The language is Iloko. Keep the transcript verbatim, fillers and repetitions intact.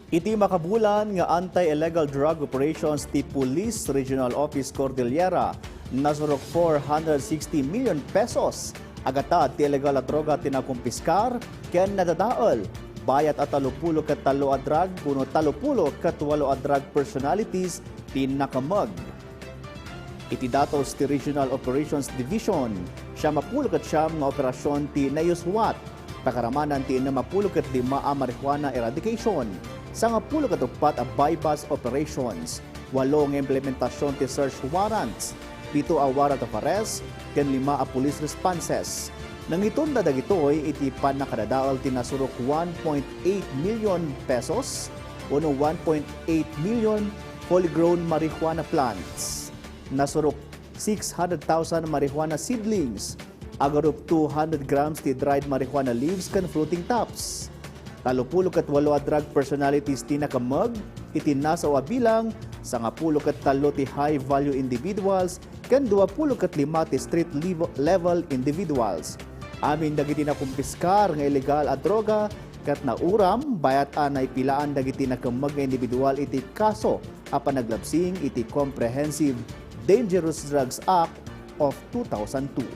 Iti makabulan nga anti-illegal drug operations ti Police Regional Office Cordillera, nasurok four hundred sixty million pesos a gatad ti illegal a droga ti nakumpiskar ken nadadael. Bayat a talupulo ket tallo a drug kuno talupulo ket walo a drug personalities ti nakemmeg. Iti datos ti Regional Operations Division, siam a pulo ket siam nga operasyon ti nayuswat. Pakaramanan ti ennem a pulo ket lima a marijuana eradication, sanga pulo ket uppat a buy-bust operations, walo nga implementasyon ti search warrants, pito a warrant of arrest, ken lima a police responses. Nangitunda dagitoy iti pannakadadael ti nasurok one point eight million pesos wenno one point eight million fully grown marijuana plants. Nasurok six hundred thousand marijuana seedlings, agarup two hundred grams ti dried marijuana leaves ken fruiting tops. Talupulo ket walo a drug personalities ti nakemmeg iti nasaw a bilang, sangapulo ket tallo ti high-value individuals ken duapulo ket lima ti street levo-, level individuals. Amin dagiti nakumpiskar nga illegal a droga ket nauram bayat a naipilaan dagiti nakemmeg nga individual iti kaso a panaglabsing iti Comprehensive Dangerous Drugs Act of two thousand two.